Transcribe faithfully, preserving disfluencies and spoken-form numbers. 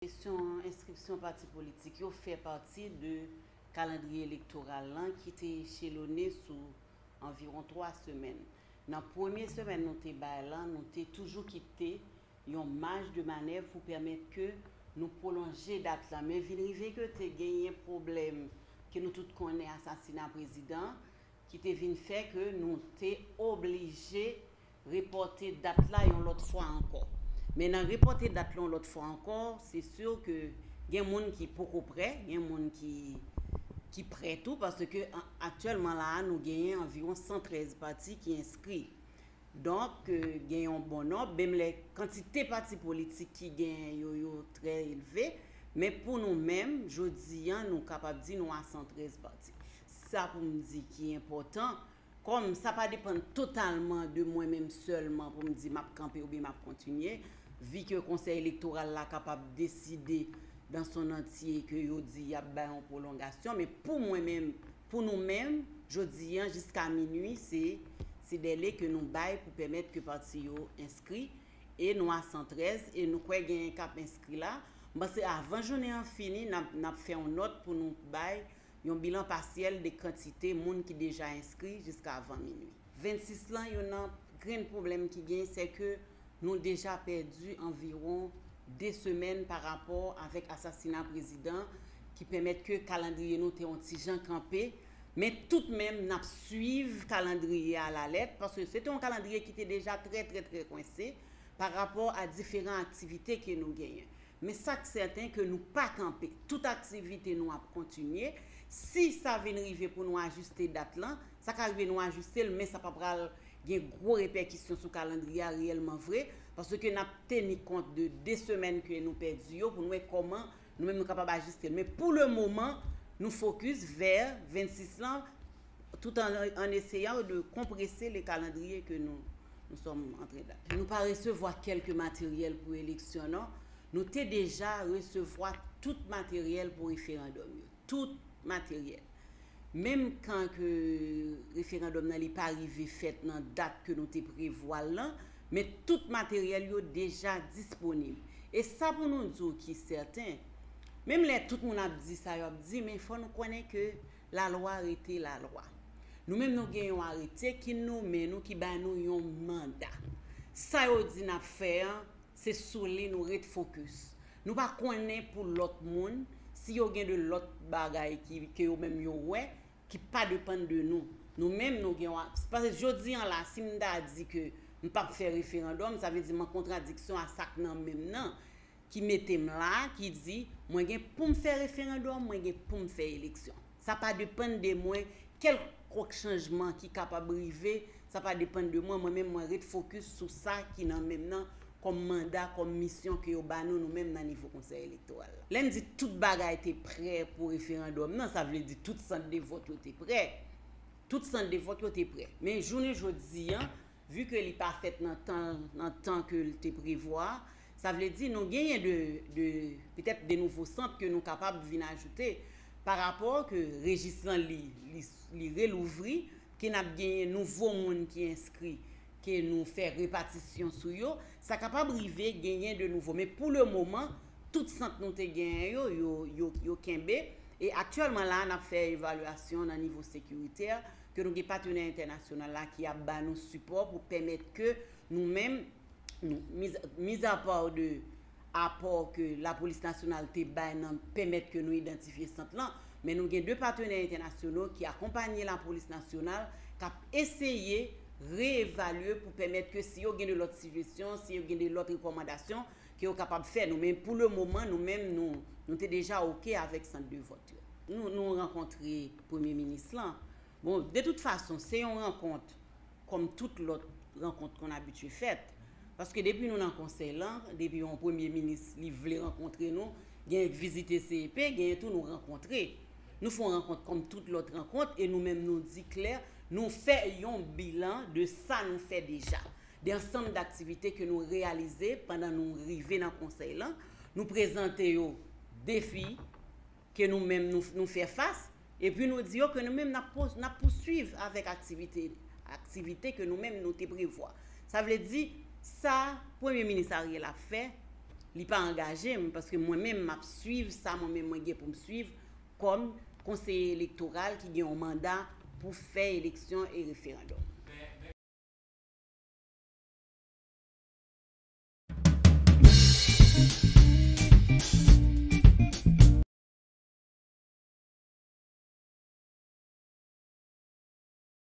Kesyon enskripsyon pati politik yo fè pati de kalandriye elektoral lan ki te echelone sou anviwon twa semèn. Nan premye semèn nou te bay lan, nou te toujou kite yon maj de manèv pou pèmèt ke nou pwolonje dat lan. Men vin rive ke te genyen pwoblèm ke nou tout konnen, asasina prezidan, ki te vin fè ke nou te oblije repòte dat la yon lòt fwa ankò. Men nan repòte dat la yon lòt fwa ankò, se si ke gen moun ki poko prè, gen moun ki, ki prè tou, paske an- aktyèlman la a, nou genyen anviwon san trèz pati ki enskri. Donk, euh, gen yon bon nonb, menm lè kantite pati politik ki genyen yo, yo trè elve, men pou nou menm, jodi a, nou kapab di nou a san trèz pati. Sa pou m di ki enpòtan, kòm sa pa depann totalman de mwen menm sèlman pou m di m ap kanpe oubyen m ap kontinye, vi ke Konsèy Elektoral la kapab deside dans son entier ke yo di y ap bay yon pwolongasyon, men pou mwen menm, pou nou menm, jodi a, jiska minui, se, se dèle ke nou bay pou pèmèt ke pati yo enskri, e nou a san trèz, e nou kwè genyen k ap enskri la. M panse avan jounen an fini, n ap, n ap fè yon nòt pou nou bay yon bilan pasyèl de kantite moun ki deja enskri jiska avan minui. Vennsis lan, youn nan grenn pwoblèm ki gen, se ke nou deja pèdi anviwon de semèn pa rapò avèk asasina prezidan, ki pèmèt ke kalandriye nou te yon ti jan kanpe. Men toutmenm, n ap swiv kalandriye a alalèt, paske se te yon kalandriye ki te deja trè, trè, trè kwense pa rapò a diferan aktivite ke nou genyen. Men sa k sèten ke nou pa kanpe. Tout aktivite nou ap kontinye. Si sa vin rive pou nou ajiste dat lan, sa ka rive nou ajiste l, men sa pa pral gen gwo repèkisyon sou kalandriye a reyèlman vre, paske n ap teni kont de de semèn ke nou pèdi yo pou n wè kòman nou menm nou kapab ajiste l. Men pou le moman, nou fokis vè vennsis lan, tout en, en essayant de compresser le calendrier que nous, nous sommes en train de. Nou pa resevwa kèlke materyèl pou eleksyon, non. Nou te deja resevwa tout materyèl pou referandòm yo. Tout materyèl. Menm kan ke referandòm nan li pa rive fèt nan dat ke nou te prevwa l lan, men tout materyèl yo deja disponib. E sa pou nou di w ki sèten, menm lè tout moun ap di sa yo ap di, men fò nou konnen ke lalwa rete lalwa. Nou menm nou gen yon arete ki nonmen nou, ki ba nou yon manda. Sa yo di n ap fè an, se sou li nou ret fokis. Nou pa konnen pou lòt moun, si yo gen de lòt bagay ki, ke yo menm yo wè, ki pa depann de nou. Nou menm nou gen yon, paske jodi an la, si m ta di ke m p ap fè referandòm, sa vle di m an kontradiksyon a sa k nan men m nan, ki mete m la, ki di mwen gen pou m fè referandòm, mwen gen pou m fè eleksyon. Sa pa depann de mwen, kèlkonk chanjman ki kapab rive, sa pa depann de mwen, mwen menm mwen ret fokis sou sa ki nan men m nan kòm manda, kòm misyon ke yo ba nou, nou menm nan nivo Konsèy Elektoral la. Lè n di tout bagay te prè pou referandòm nan, sa vle di tout sant de vòt yo te prè. Tout sant de vòt yo te prè. Men jounen jodi an, vi ke li pa fèt nan tan, nan tan ke l te prevwa, sa vle di nou genyen de, de, petèt de nouvo sant ke nou kapab vin ajoute pa rapò ke rejis lan li, li, li relouvri, ke n ap genyen nouvo moun ki enskri, ke nou fè repatisyon sou yo, sa kapab rive genyen de nouvo. Men pou le moman, tout sant nou te genyen yo, yo, yo, yo kenbe. E aktyèlman la, n ap fè evalyasyon nan nivo sekiritè, ke nou gen patnè entènasyonal la ki ap ba nou sipò pou pèmèt ke nou menm, nou, miz, mizapa de apò ke Lapolis Nasyonal te bay nan pèmèt ke nou idantifye sant lan, men nou gen de patnè entènasyonal ki akonpanye Lapolis Nasyonal, k ap eseye reevalye pou pèmèt ke si yo gen de lòt sijesyon, si yo gen de lòt rekòmandasyon, ke yo kapab fè nou. Men pou le moman, nou menm, nou, nou te deja oke avèk sant de vòt yo. Nou, nou rankontre Premye Minis lan. Bon, de tout fason, se yon rankont kòm tout lòt rankont konn abitye fèt. Paske depi nou nan konsèy lan, depi yon premye minis li vle rankontre nou, gen vizite C E P, gen tou nou rankontre. Nou fè yon rankont kòm tout lòt rankont e nou menm nou di klè, nou fè yon bilan de sa nou fè deja. De ansanm daktivite ke nou reyalize pandan nou rive nan konsèy lan. Nou prezante yo defi ke nou menm nou, nou fè fas, epi nou di yo ke nou menm n ap pos- n ap pouswiv avèk aktivite, aktivite ke nou menm nou te prevwa. Sa vle di, sa Premye Minis Ariel ap fè, Li pa angaje m, paske mwen menm m ap swiv sa mwen menm mwen gen pou m swiv kòm konseye elektoral ki gen yon manda pou fè eleksyon e referandòm.